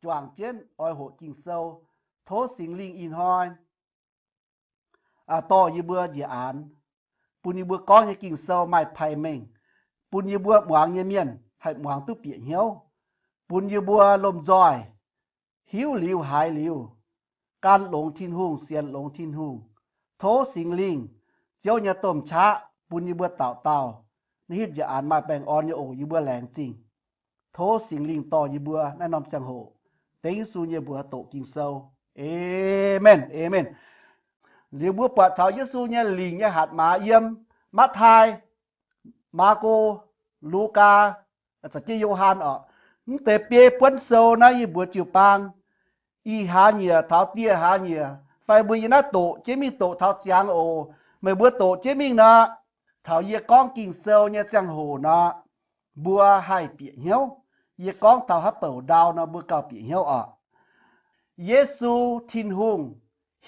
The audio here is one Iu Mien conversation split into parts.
juangc jienv oix hoqc Ging-Sou. Tov Singx Lingh ih hnoi dorh yie mbuo njiec aanx, bun yie mbuo gorngv nyei Ging-Sou maaih paih mengh, bun yie mbuo muangx nyei mienh haih muangx duqv bieqc hnyouv, bun yie mbuo lomh nzoih hiuv liuz haiz liuz, gan longx Tin-Hungh, sienx longx Tin-Hungh. Tov Singx Lingh, Ziouv nyei domh qaqv bun yie mbuo dauh dauh naaiv hitv njiec aanx maaih baengh orn nyei oc. Yie mbuo laengz zingh. Tov Singx Lingh dorh yie mbuo naaiv norm ziangh hoc. Dengv Yesu nyei mbuox doqc Ging-Sou. Aamen, aamen. Liuz mbuo buatc taux Yesu nyei lingc nyei hatc maaz yiem Matv^taai, Maako, Lugaa, za'gengh Yo^han orqc. Mv deix biei buonv sou naaiv yie mbuox jiu-baang, ih hlaax nyieqc taux dieh hlaax nyieqc, fai mbuo yiem naaiv doqc jienv mingh doqc taux ziangx oc. Meih mbuo doqc jienv mingh nor, taux yie gorngv Ging-Sou nyei ziangh hoc nor, mbuo haih bieqc hnyouv. Yie gorngv taux haaix bouc ndau nor mbuo gauh bieqc hnyouv orqc. Yesu, Tin-Hungh,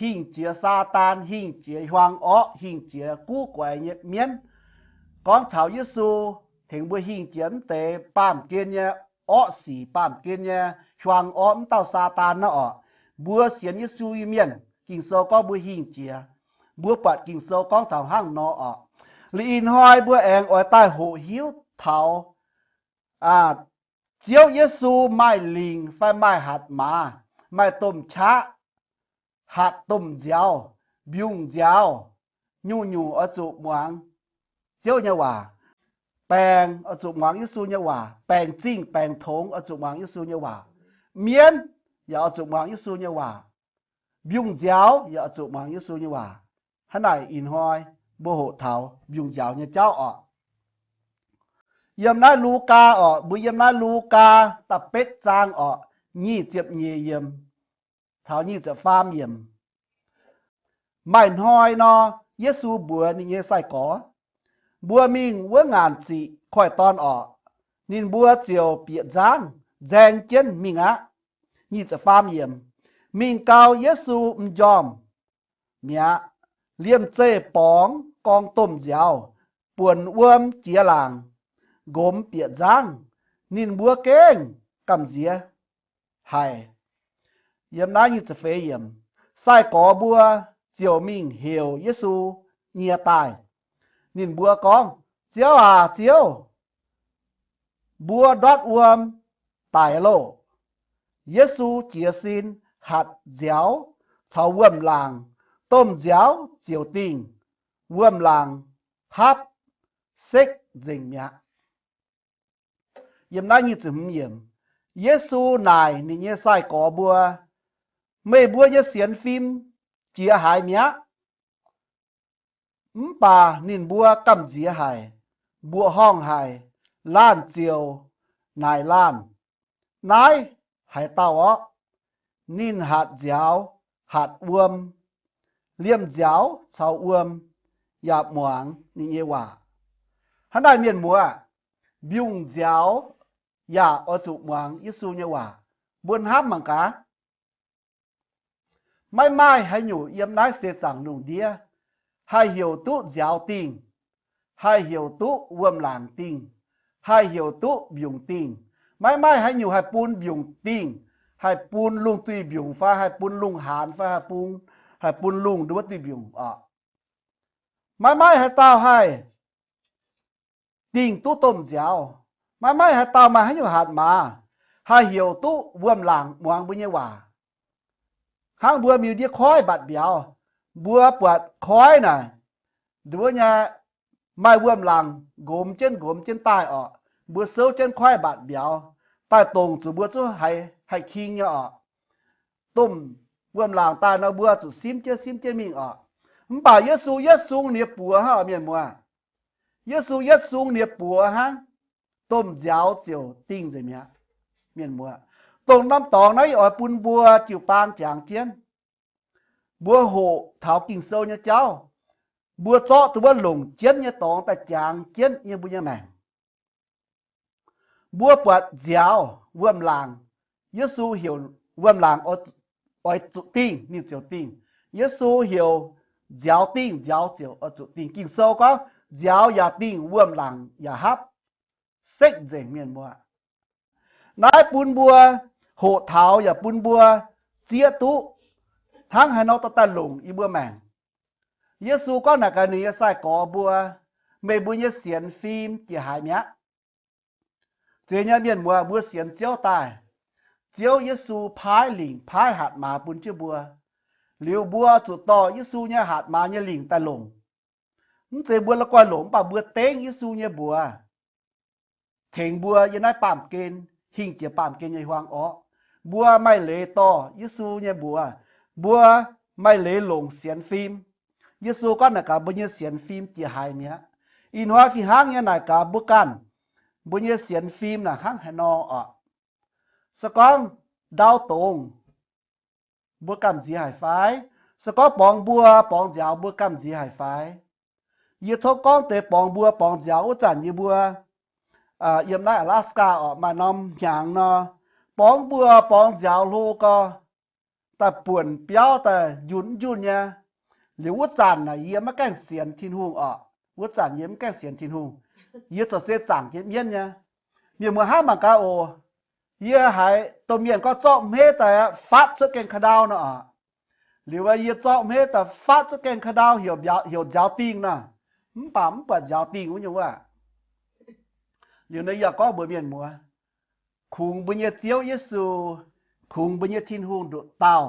hingh jiex Saadaan, hingh jiex hiuang orqv, hingh jiex guv guaix nyei mienv. Gorngv taux Yesu tengx mbuo hingh jiex mv deix baamh gen nyei orqv sic, baamh gen nyei hiuang orqv, mv dauh Saadaan naaiv orqc. Mbuo sienx Yesu nyei mienh, Ging-Sou gorngv mbuo hingh jiex. Mbuo buatc Ging-Sou gorngv taux hnangv nor orqc. Liuz ih hnoi mbuo aengx oix daaih hoqc hiuv taux Ziouv Yesu maaih lingc fai maaih hatc maaz, maaih domh qaqv, hatc domh nziaaux, mbiungc nziaaux, nyungc-nyungc oix zuqc muangx Ziouv nyei waac. Baengc oix zuqc muangx Yesu nyei waac. Baengc zingh baengc tongx oix zuqc muangx Yesu nyei waac. Mienv yaac oix zuqc muangx Yesu nyei waac. Mbiungc nziaaux yaac oix zuqc muangx Yesu nyei waac. Hnangv naaic ih hnoi mbuo hoqc taux mbiungc nziaaux nyei jauv orqc. Yiem naaiv Lugaa orqc, mbuo yiem naaiv Lugaa da'betv zaang orqc, nyic ziepc nyeic yiemc taux nyic ziepc faam yiemc. Maaih hnoi nor, Yesu mbuox ninh nyei sai-gorx, mbuo mingh wuov ngaanc ziqc koiv-dorn orqc. Ninh mbuo ziouc bieqc nzangv nzaeng jienv mingh aqv. Nyic ziepc faam yiemc. Mingh gau, Yesu m'njormh mi'aqv. Liemh zeih borngz gorngv domh nziaaux buonc wuom jiex laangc, nqomz bieqc nzangv. Ninh mbuo gengh gamh nziex haic. Yiem naaiv nyic ziepc feix yiemc. Sai-gorx mbuo ziouc mingh heuc Yesu nyie daaih. Ninh mbuo gorngv, Ziouv aac, Ziouv, mbuo ndortv wuom daic loh. Yesu jiez sin hatc nziaaux caux wuom-laangc. Domh nziaaux ziouc dingh, wuom-laangc hapv sekv nzengc mi'aqv. Yiem naaiv nyic ziepc hmz yiemc, Yesu naaic ninh nyei sai-gorx mbuo, Meih mbuo nyei sienx fim jiex haaix mi'aqv? Mv baac ninh mbuo gamh nziex haic, mbuoqc horngh haic. Laanh ziouc naaic laanh, Naaiv haaix dauh orqv? Ninh hatc nziaaux hatc wuom, liemh nziaaux caux wuom yaac muangx ninh nyei waac. Hnangv naaic mienh muoz, mbiungc nziaaux yaac oix zuqc muangx Yesu nyei waac. Mbuo hnamv mangc gaax, maiv maaih haaix nyungc yiem naaiv seix zaangc lungh ndiev haih heuc duqv nziaaux dingh, haih heuc duqv wuom-laangc dingh, haih heuc duqv mbiungc dingh. Maiv maaih haaix nyungc haih bun mbiungc dingh, haih bun lungh duih mbiungc fai haih bun lungh haanz fai haih bun, haih bun lungh nduov duih mbiungc oc. Maiv maaih haaix dauh haih dingh duqv domh nziaaux. Maiv maaih haaix dauh maaih haaix nyungc hatc maaz haih heuc duqv wuom-laangc muangx mbuo nyei waac. Hnangv mbuo miuz ndiev koiv mbatc mbiauz, mbuo buatc koiv naaic, nduov nyei, maaih wuom-laangc nqomz jienv nqomz jienv daaih oc. Mbuo souv jienv koiv mbatc mbiauz daaih dongc zuqc mbuo zuqv haih king nyei oc. Domh wuom-laangc daaih nor mbuo zuqc simv jienv simv jienv mingh oc. Mv baac Yesu yietv sung nie buoz hnangv, mienh muoz. Yesu yietv sung nie buoz hnangv, domh nziaaux ziouc dingh nzengc mi'aqv. Mienh muoz, dongh norm dorngx naaiv yie oix bun mbuo jiu-baang jangx jienv. Mbuo hoqc taux Ging-Sou nyei jauv, mbuo zorqv duqv wuov longc jienv nyei dorngx daaih jangx jienv yiem mbuo nyei maengc. Mbuo buatc nziaaux, wuom-laangc, Yesu heuc wuom-laangc oix zuqc dingh, ninh ziouc dingh. Yesu heuc nziaaux dingh, nziaaux ziouc oix zuqc dingh. Ging-Sou gorngv, nziaaux yaac dingh, wuom-laangc yaac hapv sekv nzengc, mienh muoz. Naaiv bun mbuo hoqc taux yaac bun mbuo zieqv duqv hnangv haaix nor dorh daaih longc yie mbuo maengc. Yesu gorngv naaic gaax ninh nyei sai-gorx mbuo, Meih mbuo nyei sienx fim jiex haaix mi'aqv? Zeiz nyei mienh muoz, mbuo sienx Ziouv daaih, Ziouv Yesu paaiv lingc paaiv hatc maaz bun jienv mbuo. Liuz mbuo zuqc dorh Yesu nyei hatc maaz nyei lingc daaih longc. Mv zeiz mbuo la'guaih longc, mv baac mbuo dengv Yesu nyei mbuox tengx mbuo yiem naaiv baamh gen, hingh jiex baamh gen nyei huaang orqv. Mbuo maaih leiz dorh Yesu nyei mbuox. Mbuo maaih leiz longc sienx fim. Yesu gorngv naaic gaax mbuo nyei sienx fim jiex haaix mi'aqv. Ih hnoi fih hnangv nyei naaic gaax mbuo ganh, mbuo nyei sienx fim naaic hnangv haaix nor orqc? Se gorngv ndau dongz, mbuo gamh nziex haic fai? Se gorngv borngz mbuo borngz nziaaux, mbuo gamh nziex haic fai? Yie tov gorngv deix borngz mbuo borngz nziaaux wuov zanc yie mbuo yiem naaiv Alaska orqc, maaih norm hnyangx nor, borngz mbuo borngz nziaaux hlo gau, daaih buonc biauv daaih njunh njunh nyei. Liuz wuov zanc naaic yie maiv gaengh sienx Tin-Hungh orqc. Wuov zanc yie maiv gaengh sienx Tin-Hungh. Yie corc se zaangc jienv mienv nyei. Mienh muoz hnamv mangc gaax oc. Yie haiz domh mienh gorngv zorqv hmeiv daaih fatv cuotv gaengh ka'ndau nor orqc. Liuz yie zorqv hmeiv daaih fatv cuotv gaengh ka'ndau heuc nziaaux dingh nor, mv baac mv buatc nziaaux dingh wuov nyungc wuov. Liuz naaiv yie gorngv mbuox mienh muoz, kungx mbuo nyei Ziouv Yesu, kungx mbuo nyei Tin-Hungh nduqc dauh.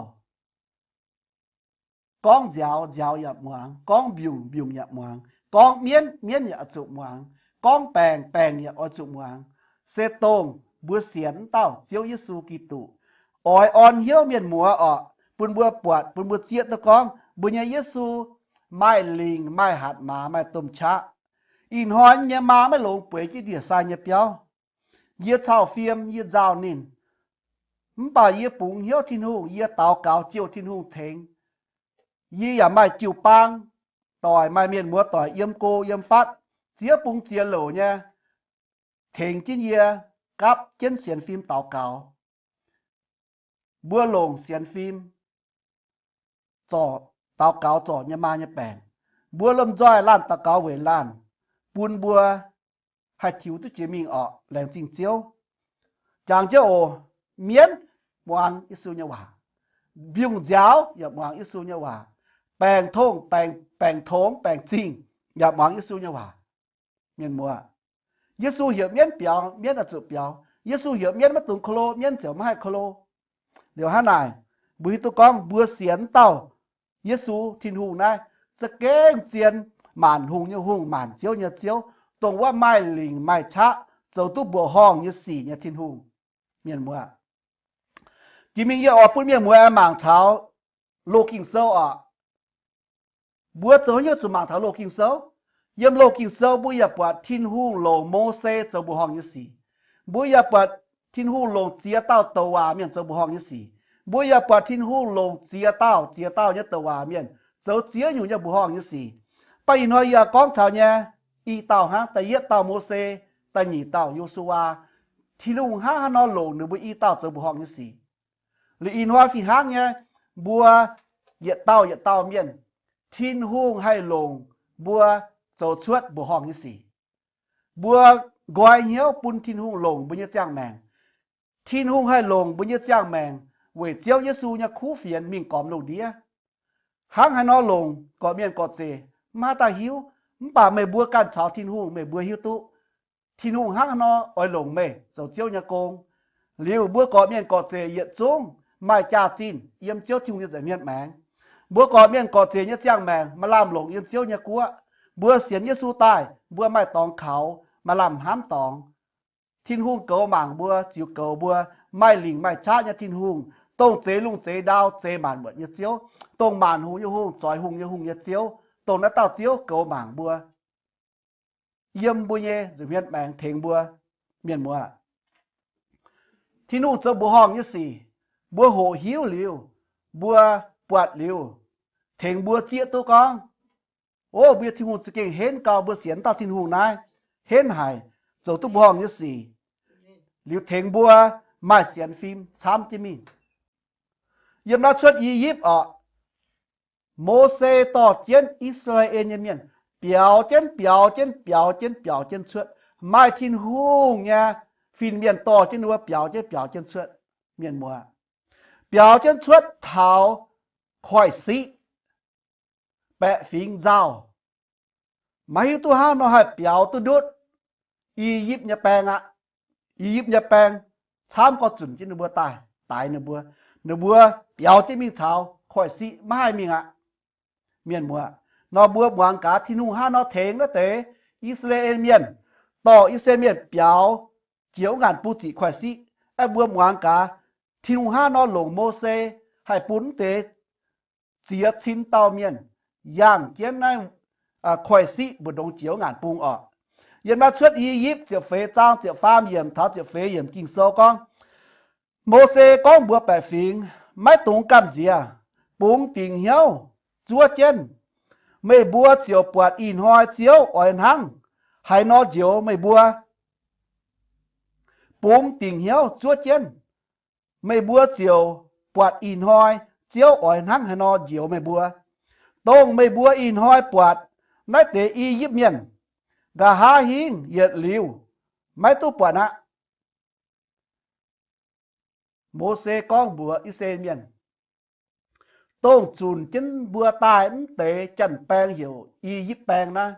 Gorngv nziaaux, nziaaux yaac muangx. Gorngv mbiungc, mbiungc yaac muangx. Gorngv mienv, mienv yaac oix zuqc muangx. Gorngv baengc, baengc yaac oix zuqc muangx. Se dongh mbuo sienx wuov dauh Ziouv Yesu Giduc. Oix orn hnyouv mienh muoz orqc, bun mbuo buatc, bun mbuo zieqv duqv gorngv mbuo nyei Yesu maaih lingc, maaih hatc maaz, maaih domh qaqv. Ih hnoi nyei maa maiv longx bueix jienv ndie-sai nyei biauv. Yie cau fiem, yie nzauh ninh. Mv baac yie bungx hnyouv Tin-Hungh, yie daux gaux jouh Tin-Hungh tengx. Yie yaac maaih jiu-baang doic, maaih mienh muoz doic yiem go yiem fatv, ziex bung ziex louc nyei, tengx jienv yie gapv jienv sienx fim daux gaux. Mbuo longc sienx fim zorc daux gaux zorc nyei maa nyei baengc. Mbuo lomh nzoih laanh daux gaux weic laanh, bun mbuo haih tiux duqv jiex mingh orqc. Laengz zingh Ziouv. Jangx jienv oc. Mienv muangx Yesu nyei waac. Mbiungc nziaaux yaac muangx Yesu nyei waac. Baengc tongh, baengc, baengc tongx, baengc zingh yaac muangx Yesu nyei waac. Mienh muoz, Yesu heuc mienv biaux, mienv oix zuqc biaux. Yesu heuc mienv maiv dungx ko lo, mienv ziouc maiv haih ko lo. Liuz hnangv naaic, mbuo hiuv duqv gorngv mbuo sienx dauh Yesu Tin-Hungh naaiv za'gengh zien, maanc hungh nyei Hungh, maanc ziouv nyei Ziouv, dongh wuov maaih lingc maaih qaqv, zoux duqv mbuoqc horngh nyei sic nyei Tin-Hungh. Mienh muoz, jiex mingh yie oix bun mienh muoz aengx mangc taux Loz-Ging Sou oc. Mbuo zoux haaix nyungc zuqc mangc taux Loz-Ging Sou? Yiem Loz-Ging Sou mbuo yaac buatc Tin-Hungh longc Mose zoux mbuoqc horngh nyei sic. Mbuo yaac buatc Tin-Hungh longc ziex dauh douc waac mienh zoux mbuoqc horngh nyei sic. Mbuo yaac buatc Tin-Hungh longc ziex dauh ziex dauh nyei douc waac mienh zoux ziex nyungc nyei mbuoqc horngh nyei sic. Mv baac ih hnoi yie gorngv taux nyei i dauh hnangv, da'yietv dauh Mose, da'nyeic dauh Yo^su^waa. Tin-Hungh hnangv haaix nor longc ninh mbuo i dauh zoux mbuoqc horngh nyei sic. Liuz ih hnoi fih hnangv nyei, mbuo yietc dauh yietc dauh mienh, Tin-Hungh haih longc mbuo zoux cuotv mbuoqc horngh nyei sic. Mbuo nqoi hnyouv bun Tin-Hungh longc mbuo nyei ziangh maengc. Tin-Hungh haih longc mbuo nyei ziangh maengc weic Ziouv Yesu nyei kuv fienx mingh gormx lungh ndiev. Hnangv haaix nor longc, gorqv-mienh gorqv-zeic maiv haaix dauh hiuv. Mv baac meih mbuo ganh caux Tin-Hungh, meih mbuo hiuv duqv Tin-Hungh hnangv haaix nor oix longc meih zoux Ziouv nyei gong. Liuz mbuo gorqv-mienh gorqv-zeic yietc zungv maaih jaax-zinh yiem Ziouv Tin-Hungh nyei nza'hmien maengx. Mbuo gorqv-mienh gorqv-zeic nyei ziangh maengc maaih lamh longc yiem Ziouv nyei guoqv. Mbuo sienx Yesu daaih, mbuo maaih dorngx kaux, maaih lamh hnamv dorngx. Tin-Hungh goux mangc mbuo, ziux goux mbuo, maaih lingc maaih qaqv nyei Tin-Hungh, dongh zeix lungh zeix ndau, zeix maanc muotc nyei Ziouv, dongh maanc hungh nyei Hungh, zoix hungh nyei Hungh nyei Ziouv, dongh naaiv dauh Ziouv goux mangc mbuo, yiem mbuo nyei nza'hmien maengx tengx mbuo. Mienh muoz, Tin-Hungh zoux mbuoqc horngh nyei sic, mbuo hoqc hiuv liuz, mbuo buatc liuz, tengx mbuo zieqv duqv gorngv, o, mbuo nyei Tin-Hungh za'gengh henv gau, mbuo sienx dauh Tin-Hungh naaiv henv haic, zoux duqv mbuoqc horngh nyei sic, liuz tengx mbuo maaih sienx fim camv jienv mingh. Yiem naaiv Cuotv I^yipv orqc, Mose dorh jienv I^saa^laa^en nyei mienh biaux jienv, biaux jienv, biaux jienv, biaux jienv cuotv. Maaih Tin-Hungh nyei fin-mienh dorh jienv ninh mbuo biaux jienv, biaux jienv cuotv. Mienh muoz, biaux jienv cuotv taux Koiv-Siqv, baeqc fingx nzauh. Maiv hiuv duqv hnangv nor haih biaux duqv ndutv I^yipv nyei baeng aqv. I^yipv nyei baeng camv gorx zunc jienv ninh mbuo daaih, daix ninh mbuo. Ninh mbuo biaux jienv mingh taux Koiv-Siqv maiv haih mingh aqv. Mienh muoz, nor mbuo muangx gaax Tin-Hungh hnangv nor tengx naaiv deix I^saa^laa^en Mienh, dorh I^saa^laa^en Mienh biaux jiex wuov ngaanc bung ziqc Koiv-Siqv. Aeqv, mbuo muangx gaax Tin-Hungh hnangv nor longc Mose haih bun wuov deix ziex cin dauh mienh yangh jienv naaiv Koiv-Siqv mbu'ndongx jiex wuov ngaanc bung orqc. Yiem naaiv Cuotv I^yipv ziepc feix zaang ziepc faam yiemc taux ziepc feix yiemc Ging-Sou gorngv, Mose gorngv mbuox baeqc fingx, Maiv dungx gamh nziex. Bungx dingc hnyouv zuov jienv, meih mbuo ziouc buatc ih hnoi Ziouv oix hnangv haaix nor njoux meih mbuo. Bungx dingc hnyouv zuov jienv, meih mbuo ziouc buatc ih hnoi Ziouv oix hnangv haaix nor njoux meih mbuo. Dongh meih mbuo ih hnoi buatc naaiv deix I^yipv Mienh, nqa'haav hingv yietc liuz maiv duqv buatc aqv. Mose gorngv mbuox I^saa^laa^en Mienh, Dongh zunc jienv mbuo daaih mv deix janx-baeng heuc I^yipv Baeng naaiv,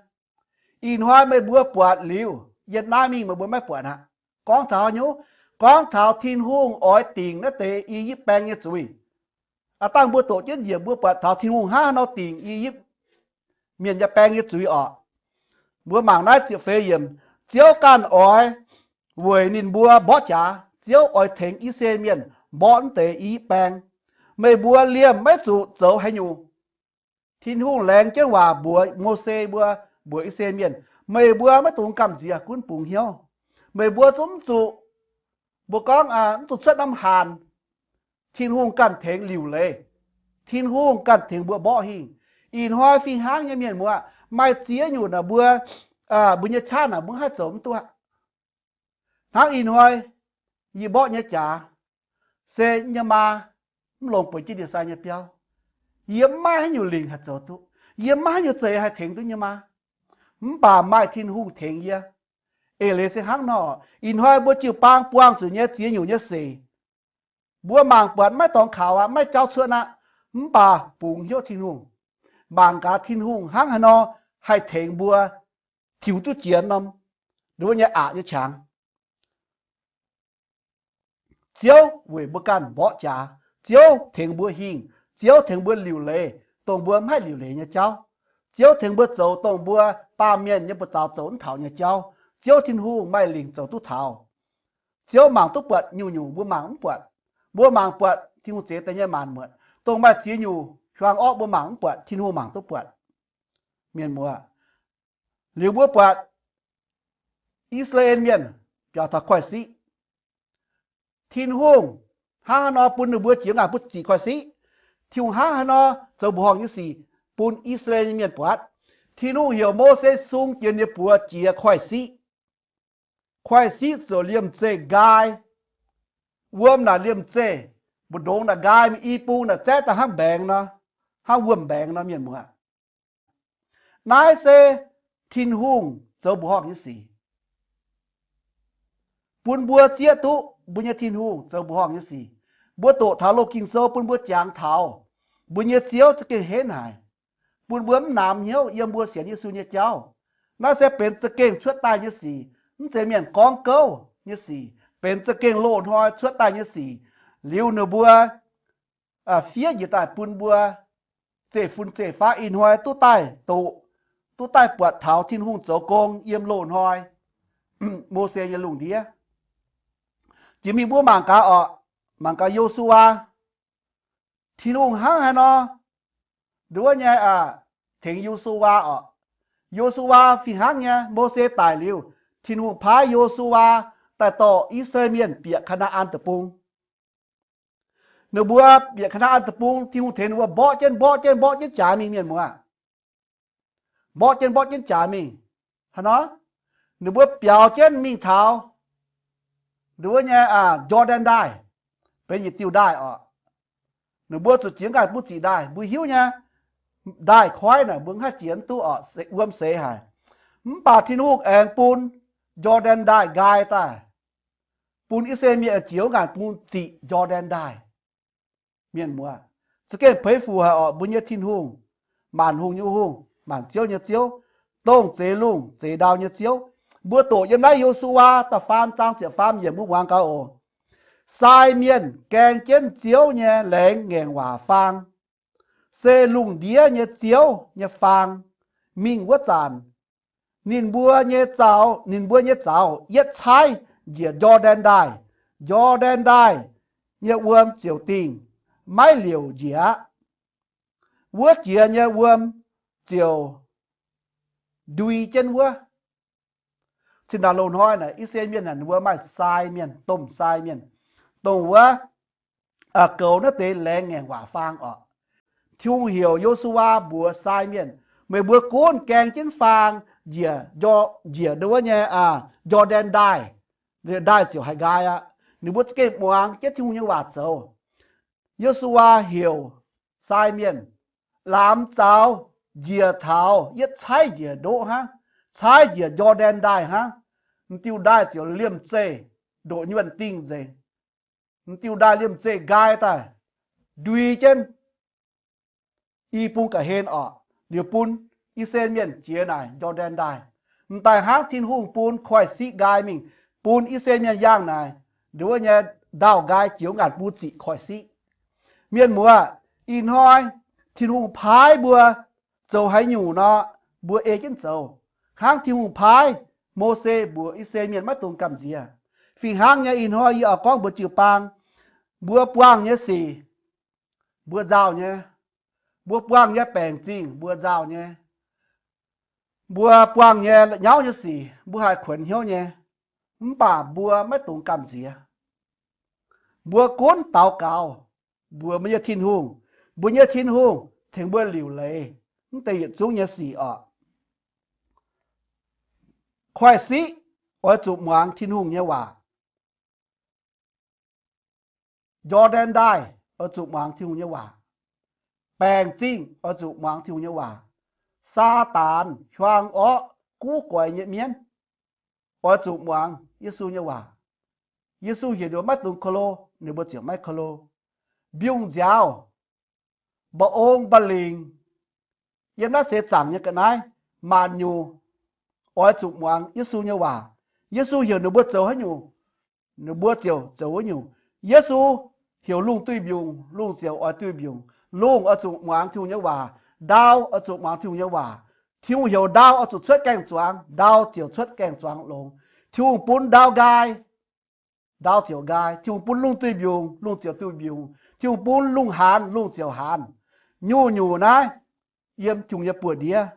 ih hnoi meih mbuo buatc liuz, yiem naaiv mingh meih mbuo maiv buatc aqv. Gorngv taux haaix nyungc? Gorngv taux Tin-Hungh oix dingc naaiv deix I^yipv Baeng nyei zuiz. Aav dangh mbuo doqc jienv njiec mbuo buatc taux Tin-Hungh hnangv haaix nor dingc I^yipv Mienh nyei baeng nyei zuiz orqc. Mbuo mangc naaiv ziepc feix yiemc, Ziouv ganh oix weic ninh mbuo mborqv jaax. Ziouv oix tengx I^saa^laa^en Mienh mborqv mv deix I^yipv Baeng. Meih mbuo liemh maiv zuqc zoux haaix nyungc. Tin-Hungh laengz jienv waac mbuox Mose mbuo, mbuox I^saa^laa^en Mienh, Meih mbuo maiv dungx gamh nziex, gunv bungx hnyouv. Meih mbuo zungv mv zuqc, mbuo gorngv, mv zuqc cuotv norm hanc. Tin-Hungh ganh tengx liuc leiz. Tin-Hungh ganh tengx mbuo mborqv hingh. Ih hnoi fih hnangv nyei, mienh muoz, maaih ziex nyungc naaic mbuo, mbuo nyei qaqv naaic mbuo haih zoux mv duqv aqv. Hnangv ih hnoi yie mborqv nyei jaax se yie nyei maa mv longc buonc jienv ndie-sai nyei biauv. Yie mv maaih haaix nyungc lingc haih zoux duqv. Yie mv maaih haaix nyungc zeix haih tengx duqv yie nyei maa. Mv baac maaih Tin-Hungh tengx yie. Eix leiz se hnangv nor, ih hnoi mbuo jiu-baang buangh zuqc nyei ziex nyungc nyei sic, mbuo mangc buatc maiv dorngx kaux aqv, maiv jauv cuotv aqv, mv baac bungx hnyouv Tin-Hungh. Mangc gaax Tin-Hungh hnangv haaix nor haih tengx mbuo tiux duqv jiex norm, nduov nyei aqc nyei qangx. Ziouv weic mbuo ganh mborqv jaax. Ziouv tengx mbuo hingh. Ziouv tengx mbuo liuc leiz dongh mbuo mv haih liuc leiz nyei jauv. Ziouv tengx mbuo zoux dongh mbuo baamh mienh nyei buoz-zaux zoux mv taux nyei jauv. Ziouv Tin-Hungh maaih lingc zoux duqv taux. Ziouv mangc duqv buatc nyungc-nyungc mbuo mangc mv buatc. Mbuo mangc buatc Tin-Hungh zeix daaih nyei maanc muotc. Dongh maaih ziex nyungc hiuang orqv mbuo mangc mv buatc, Tin-Hungh mangc duqv buatc. Mienh muoz, liuz mbuo buatc I^saa^laa^en Mienh biaux taux Koiv-Siqv, Tin-Hungh hnangv haaix nor bun ninh mbuo jiex ngaanc bun ziqc Koiv-Siqv? Tin-Hungh hnangv haaix nor zoux mbuoqc horngh nyei sic bun I^saa^laa^en Mienh buatc? Tin-Hungh heuc Mose sung jiex ninh buoz jiex Koiv-Siqv. Koiv-Siqv ziouc liemh zeih nqaai. Wuom naaic liemh zeih, mbu'ndongx naaic nqaai, i bung naaic zaeqv daaih hnangv mbaengx nor, hnangv wuom-mbaengx nor, mienh muoz. Naaiv se Tin-Hungh zoux mbuoqc horngh nyei sic, bun mbuo zieqv duqv mbuo nyei Tin-Hungh zoux mbuoqc horngh nyei sic. Mbuo doqc taux Loz-Ging Sou bun mbuo jangx taux mbuo nyei Ziouv za'gengh henv haic, bun mbuo mv namx hnyouv yiem mbuo sienx Yesu nyei jauv. Naaiv se benx za'gengh cuotv daaih nyei sic, mv zeiz mienh gorngv gouv nyei sic, benx za'gengh loz-hnoi cuotv daaih nyei sic. Liuz ninh mbuo fiev njiec daaih bun mbuo zeiv-fun zeiv-faqv ih hnoi duqv daaih doqc, duqv daaih buatc taux Tin-Hungh zoux gong yiem loz-hnoi Mose nyei lungh ndiev. Jiex mingh mbuo mangc gaax orqc, mangc gaax Yo^su^waa. Tin-Hungh hnangv haaix nor nduov nyei aac, tengx Yo^su^waa orqc. Yo^su^waa fih hnangv nyei, Mose daic liuz, Tin-Hungh paaiv Yo^su^waa daaih dorh I^saa^laa^en Mienh bieqc Kaa^naa^an Deic-Bung. Ninh mbuo bieqc Kaa^naa^an Deic-Bung, Tin-Hungh tengx ninh mbuo mborqv jienv, mborqv jienv, mborqv jienv jaax mingh, mienh muoz. Mborqv jienv, mborqv jienv jaax mingh. Haaix nor? Ninh mbuo biaux jienv mingh taux nduov nyei aa, Jor^ndaen Ndaaih, benx yietc diuh ndaaih orqc. Ninh mbuo zuqc jiex ganh buv ziqc ndaaih, mbuo hiuv nyei. Ndaaih koiv naaic mbuo mv haih jiex mv duqv orqc, wuom seix haic. Mv baac Tin-Hungh aengx bun Jor^ndaen Ndaaih nqaai daaih. bun I^saa^laa^en Mienh jiex wuov ngaanc bung ziqc Jor^ndaen Ndaaih. Mienh muoz, za'gengh peix fuc haic orqc. Mbuo nyei Tin-Hungh, maanc hungh nyei Hungh, maanc ziouv nyei Ziouv, dongh zeix lungh zeix ndau nyei Ziouv. Mbuo doqc yiem naaiv Yo^su^waa da'faam zaang ziepc faam yiemc mbuo muangx gaax oc. Sai mienh gaeng jienv Ziouv nyei laengz ngaengc waac faang, se lungh ndiev nyei Ziouv nyei faang. Mingh wuov zanc, ninh mbuo nyei zaux, ninh mbuo nyei zaux yietv caaiv njiec Jor^ndaen Ndaaih. Jor^ndaen Ndaaih nyei wuom ziouc dingh, maiv liouc njiec aqv. Wuov jiex nyei wuom ziouc ndui jienv wuov. Cin-ndaangc loz-hnoi naaic I^saa^laa^en Mienh naaic ninh mbuo maaih sai mienh, domh sai mienh, dongh wuov goux naaiv deix laengz ngaengc waac faang orqc. Tin-Hungh heuc Yo^su^waa mbuox sai mienh, meih mbuo gunv gaeng jienv faang njiec, njiec ndon wuov nyei Jor^ndaen Ndaaih, ndaaih ziouc haih nqaai aqv. Ninh mbuo za'gengh muangx jienv Tin-Hungh nyei waac zoux. Yo^su^waa heuc sai mienh laamx zaux njiec taux yietv caaiv njiec ndoqv hnangv, caaiv njiec Jor^ndaen Ndaaih hnangv. M'diuh ndaaih ziouc liemh zeih ndoqc nyuonh dingh nzengc. M'diuh ndaaih liemh zeih nqaai daaih, ndui jienv i bung ga'hlen orqc, liuz bun I^saa^laa^en Mienh jiex naaic Jor^ndaen Ndaaih. M'daaih hnangv Tin-Hungh bun koiv-siqv nqaai mingh bun I^saa^laa^en Mienh yangh naaic, ndon wuov nyei ndau-nqaai jiex wuov ngaanc bung ziqc koiv-siqv. Mienh muoz, ih hnoi Tin-Hungh paaiv mbuo zoux haaix nyungc nor, mbuo ei jienv zoux. Hnangv Tin-Hungh paaiv Mose mbuox I^saa^laa^en Mienh maiv dungx gamh nziex. Fih hnangv nyei ih hnoi yie oix gorngv mbuox jiu-baang, mbuo buangh nyei sic, mbuo nzauh nyei. Mbuo buangh nyei baengc zingh mbuo nzauh nyei. Mbuo buangh nyei la'nyauv nyei sic mbuo haih kuonx hnyouv nyei. Mv baac mbuo maiv dungx gamh nziex. Mbuo gunv daux gaux mbuox mbuo nyei Tin-Hungh, mbuo nyei Tin-Hungh tengx mbuo liuc leiz mv deix yietc zungv nyei sic orqc. Koiv-siqv oix zuqc muangx Tin-Hungh nyei waac. Jor^ndaen Ndaaih oix zuqc muangx Tin-Hungh nyei waac. Baengc zingh oix zuqc muangx Tin-Hungh nyei waac. Saadaan, hiuang orqv, guv goix nyei mienv oix zuqc muangx Yesu nyei waac. Yesu heuc ninh mbuo maiv dungx ko lo, ninh mbuo ziouc maiv ko lo. Mbiungc-nziaaux, mba'ong mba'lingc, yiem naaiv seix zaangc nyei ga'naaiv, maanc nyungc oix zuqc muangx Yesu nyei waac. Yesu heuc ninh mbuo zoux haaix nyungc, ninh mbuo ziouc zoux wuov nyungc. Yesu heuc lungh duih mbiungc, lungh ziouc oix duih mbiungc. Lungh oix zuqc muangx Tin-Hungh nyei waac, ndau oix zuqc muangx Tin-Hungh nyei waac. Tin-Hungh heuc ndau oix zuqc cuotv gaeng-zuangx, ndau ziouc cuotv gaeng-zuangx longx. Tin-Hungh bun ndau nqaai, ndau ziouc nqaai. Tin-Hungh bun lungh duih mbiungc, lungh ziouc duih mbiungc. Tin-Hungh bun lungh haanz, lungh ziouc haanz. Nyungc-nyungc naaiv yiem Tin-Hungh nyei buoz-ndiev.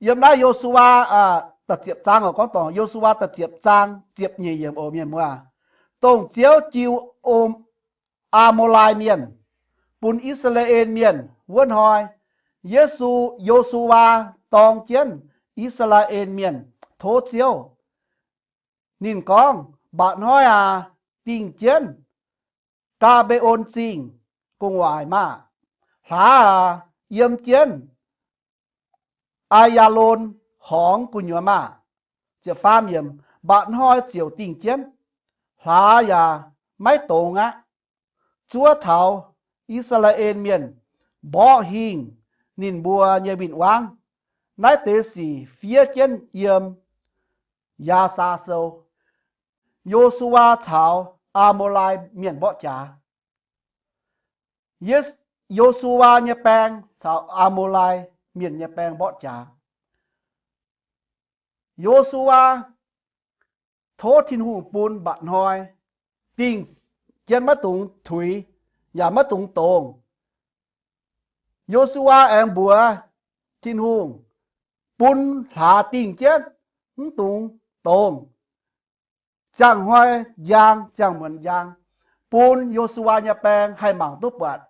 Yiem naaiv Yo^su^waa da'ziepc zaang oc, gorngv dorngc Yo^su^waa da'ziepc zaang ziepc nyeic yiemc oc, mienh muoz. Dongh Ziouv jiu Am-, Aa^mo^lai Mienh bun I^saa^laa^en Mienh wuov hnoi, Yesu, Yo^su^waa dorng jienv I^saa^laa^en Mienh tov Ziouv. Ninh gorngv, Mba'hnoi aac, dingh jienv Gaa^mbe^on Zingh gu'nguaaic maah! Hlaax aac, yiem jienv Aa^yaa^lon Horngz gu'nyuoz maah! Mba'hnoi ziouc dingh jienv, hlaax yaac maiv dongz aqv. Zuov taux I^saa^laa^en Mienh mborqv hingh ninh mbuo nyei win-wangv. Naaiv deix sic fiev jienv yiem Yaasaa Sou. Yo^su^waa caux Aa^mo^lai Mienh mborqv jaax. Yo^su^waa nyei baeng caux Aa^mo^lai Mienh nyei baeng mborqv jaax. Yo^su^waa tov Tin-Hungh bun mba'hnoi dingh jienv maiv dungx tuix yaac maiv dungx dongz. Yo^su^waa aengx mbuox Tin-Hungh bun hlaax dingh jienv, mv dungx dongz. Ziangh hnoi njang, ziangh muonz njang, bun Yo^su^waa nyei baeng haih mangc duqv buatc,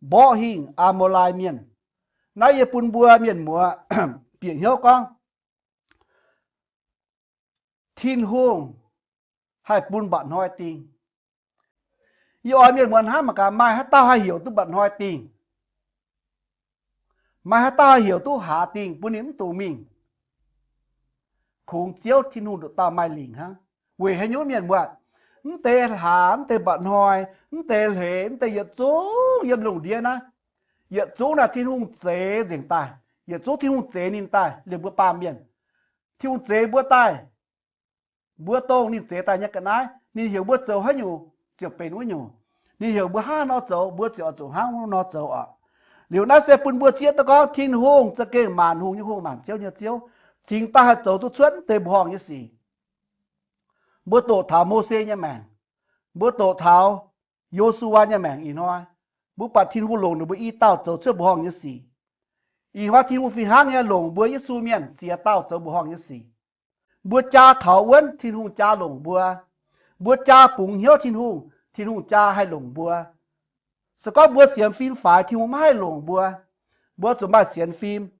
mborqv hingh Aa^mo^lai Mienh. Naaiv yie bun mbuo mienh muoz bieqc hnyouv gorngv, Tin-Hungh haih bun mba'hnoi dingh. Yie oix mienh muoz hnamv mangc gaax, maaih haaix dauh haih heuc duqv mba'hnoi dingh? Maaih haaix dauh haih heuc duqv hlaax dingh bun ninh mv dungx mingh? Kungx Ziouv Tin-Hungh nduqc dauh maaih lingc hnangv. Weic haaix nyungc, mienh muoz? mv deix hlaax, mv deix mba'hnoi, mv deix hleix, mv deix yietc zungv yiem lungh ndiev naaiv, yietc zungv naaiv Tin-Hungh zeix nzengc daaih, yietc zungv Tin-Hungh zeix ninh daaih liemh mbuo baamh mienh. Tin-Hungh zeix mbuo daaih, mbuo dongh ninh zeix daaih nyei ga'naaiv. Ninh heuc mbuo zoux haaix nyungc ziouc benx wuov nyungc. Ninh heuc mbuo hnangv haaix nor zoux, mbuo ziouc oix zuqc hnangv nor zoux oc. Liuz naaiv se bun mbuo zieqv duqv gorngv Tin-Hungh za'gengh maanc hungh nyei Hungh, maanc ziouv nyei Ziouv, cingx daaih haih zoux duqv cuotv mv deix mbuoqc horngh nyei sic. Mbuo doqc taux Mose nyei maengc, mbuo doqc taux Yo^su^waa nyei maengc ih hnoi, mbuo buatc Tin-Hungh longc ninh mbuo i dauh zoux cuotv mbuoqc horngh nyei sic. Ih hnoi Tin-Hungh fih hnangv nyei longc mbuo Yesu mienh ziex dauh zoux mbuoqc horngh nyei sic. Mbuo jaa kaux wuonv, Tin-Hungh jaa longc mbuo. Mbuo jaa bungx hnyouv Tin-Hungh, Tin-Hungh jaa haih longc mbuo. Se gorngv mbuo sienx fim faix, Tin-Hungh maiv haih longc mbuo. Mbuo zuqc maaih sienx fim.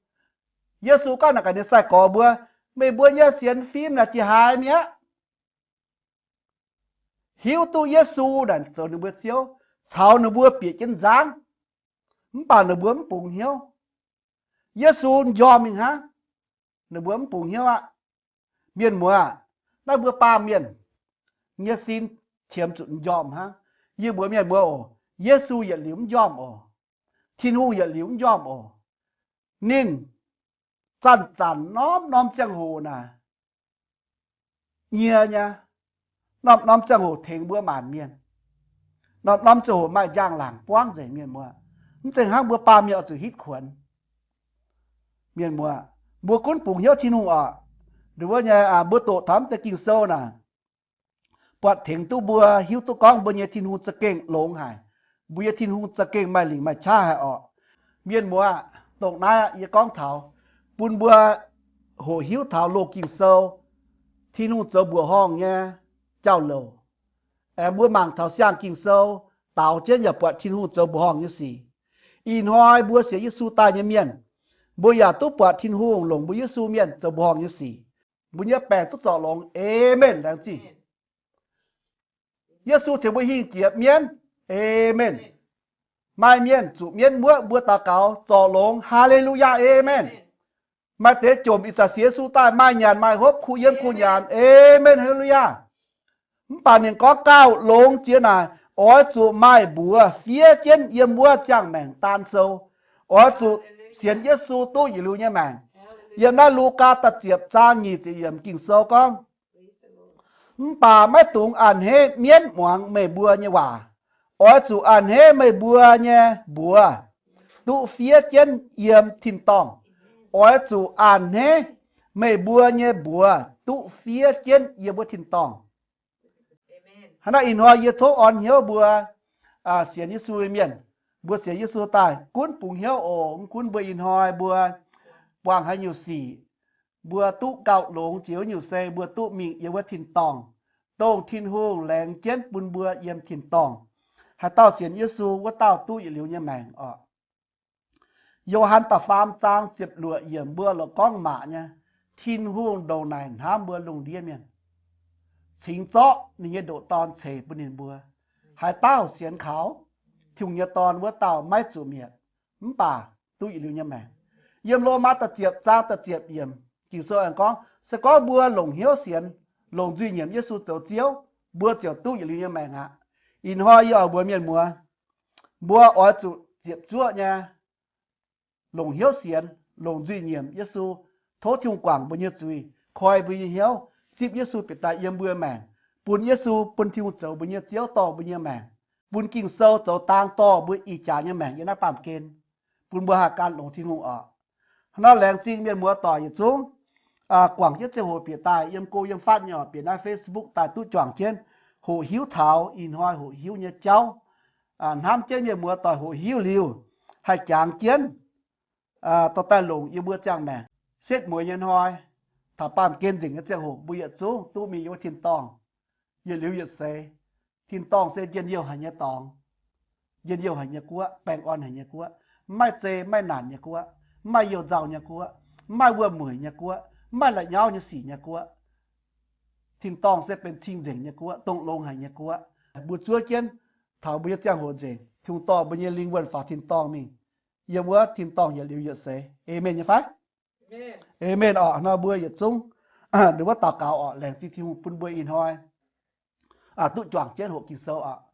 Yesu gorngv naaic gaax ninh nyei sai-gorx mbuo, meih mbuo nyei sienx fim naaic jiex haaix mi'aqv? Hiuv duqv Yesu naaic zoux ninh mbuo Ziouv, caux ninh mbuo bieqc jienv nzangv, mv baac ninh mbuo mv bungx hnyouv. Yesu njormh mingh hnangv, ninh mbuo mv bungx hnyouv aqv. Mienh muoz, naaiv mbuo baamh mienh nyei sin qiemx zuqc njormh hnangv. Yie mbuox mienh muoz oc, Yesu yietc liuz mv njormh oc. Tin-Hungh yietc liuz mv njormh oc. Ninh zanc-zanc norm-norm ziangh hoc naaic nyie nyei, norm-norm ziangh hoc tengx mbuo maanc mienh, norm-norm ziangh hoc maaih njang-laangc buangv nzengc, mienh muoz. Mv zeiz hnangv mbuo baamh mienh oix zuqc hitv kuonx. Mienh muoz, mbuo gunv bungx hnyouv Tin-Hungh oc. Nduov nyei, mbuo doqc taux mv deix Ging-Sou naaic, buatc tengx duqv mbuo hiuv duqv gorngv mbuo nyei Tin-Hungh za'gengh longx haic. Mbuo nyei Tin-Hungh za'gengh maaih lingc maaih qaqv haic orqc. Mienh muoz, dongh naaiv yie gorngv taux bun mbuo hoqc hiuv taux loz Ging-Sou, Tin-Hungh zoux mbuoqc horngh nyei jauv-louc. Aengx mbuo mangc taux siang Ging-Sou, daaux jienv yaac buatc Tin-Hungh zoux mbuoqc horngh nyei sic. Ih hnoi mbuo sienx Yesu daaih nyei mienh, mbuo yaac duqv buatc Tin-Hungh longc mbuo Yesu mienh zoux mbuoqc horngh nyei sic. Mbuo nyei baengc duqv zorc longx. Aamen. Laengz zingh. Yesu tengx mbuo hingh jiex mienv. Aamen. Maaih mienh zuqc mienv muoqv, mbuo daux gaux zorc longx. Haa^le^lu^yaa. Aamen. Maaih deix jomc ih zanc sienx Yesu daaih maaih nyanc maaih hopv, kuh yiem kuh nyanc. Aamen. Haa^le^lu^yaa. Mv baac ninh gorngv gauh longx jiex naaic, oix zuqc maaih mbuox fiev jienv yiem wuov ziangh maengc daan sou. Oix zuqc sienx Yesu duqv yietc liuz nyei maengc. Yiem naaiv Lugaa da'ziepc zaang nyic ziepc yiemc Ging-Sou gorngv, mv baac maiv dungx a'hneiv mienv muangx meih mbuo nyei waac. Oix zuqc a'hneiv meih mbuo nyei mbuox duqv fiev jienv yiem tin-dorngh. Oix zuqc a'hneiv meih mbuo nyei mbuox duqv fiev jienv yiem wuov tin-dorngh. Hnangv naaiv ih hnoi yie tov orn hnyouv mbuo sienx Yesu nyei mienh, mbuo sienx Yesu daaih gunv bungx hnyouv oc. Mv gunv mbuo ih hnoi mbuo buangh haaix nyungc sic, mbuo duqv gauh longx jiex wuov nyungc se mbuo duqv mingh yiem wuov tin-dorngh, dongh Tin-Hungh laengz jienv bun mbuo yiem tin-dorngh. Haaix dauh sienx Yesu, wuov dauh duqv yietc liuz nyei maengc oc. Yo^han da'faam zaang ziepc luoqc yiemc mbuo lorz gorngv maac nyei, Tin-Hungh ndongc naaic hnamv mbuo lungh ndiev mienh, cingx zorqv ninh nyei ndoqc Dorn ceix bun ninh mbuo. Haaix dauh sienx kaux Tin-Hungh nyei Dorn, wuov dauh maiv zuqc mietc, mv baac duqv yietc liuz nyei maengc. Yiem Lomaa da'ziepc zaang da'ziepc yiemc, Ging-Sou aengx gorngv, se gorngv mbuo longc hnyouv sienx, longc nzuih nyiemc Yesu zoux Ziouv, mbuo ziouc duqv yietc liuz nyei maengc aqv. Ih hnoi yie oix mbuox mienh muoz, mbuo oix zuqc ziepc zuoqv nyei longc hnyouv sienx, longc nzuih nyiemc Yesu, tov Tin-Hungh guangc mbuo nyei zuiz, koi mbuo nyei hnyouv, zipv Yesu bieqc daaih yiem mbuo maengc, bun Yesu, bun Tin-Hungh zoux mbuo nyei Ziouv dorh mbuo nyei maengc, bun Ging-Sou zoux dang dorh mbuo ih jaax nyei maengc yiem naaiv baamh gen, bun mbuo haih gan longx Tin-Hungh oc. Hnangv nor laengz zingh mienh muoz doic yietc zungv guangc jienv ziangh hoc bieqc daaih yiem go yiem fatv nyei oc, bieqc naaiv Facebook daaih duqv juangc jienv hoqc hiuv taux ih hnoi hoqc hiuv nyei jauv. Hnamv jienv mienh muoz doic hoqc hiuv liuz, haih jangx jienv dorh daaih longc yiem mbuo ziangh maengc. Setv mueiz nyei hnoi, taux baamh gen nzengc nyei ziangh hoc mbuo yietc zungv duqv mingh yiem wuov tin-dorngh, yietc liuz yietc seix. Tin-dorngh se njien-youh haic nyei dorngx, njien-youh haic nyei guoqv, baengh orn haic nyei guoqv, mv maaih zei mv maaih naanc nyei guoqv, mv maaih youh nzauh nyei guoqv, mv maaih wuom-mueic nyei guoqv, mv maaih la'nyauv nyei sic nyei guoqv. Tin-dorngh se benx cing-nzengc nyei guoqv, dongh longx haic nyei guoqv. Mbuo zuov jienv taux mbuo nyei ziangh hoc nzengc, Tin-Hungh dorh mbuo nyei lingh wuonh faaux tin-dorngh mingh, yiem wuov tin-dorngh yietc liuz yietc seix. Aamen nyei fai? Aamen orqc. Nor mbuo yietc zungv wuov daux gaux orqc. Laengz zingh Tin-Hungh bun mbuo ih hnoi duqv juangc jienv hoqc Ging-Sou oc.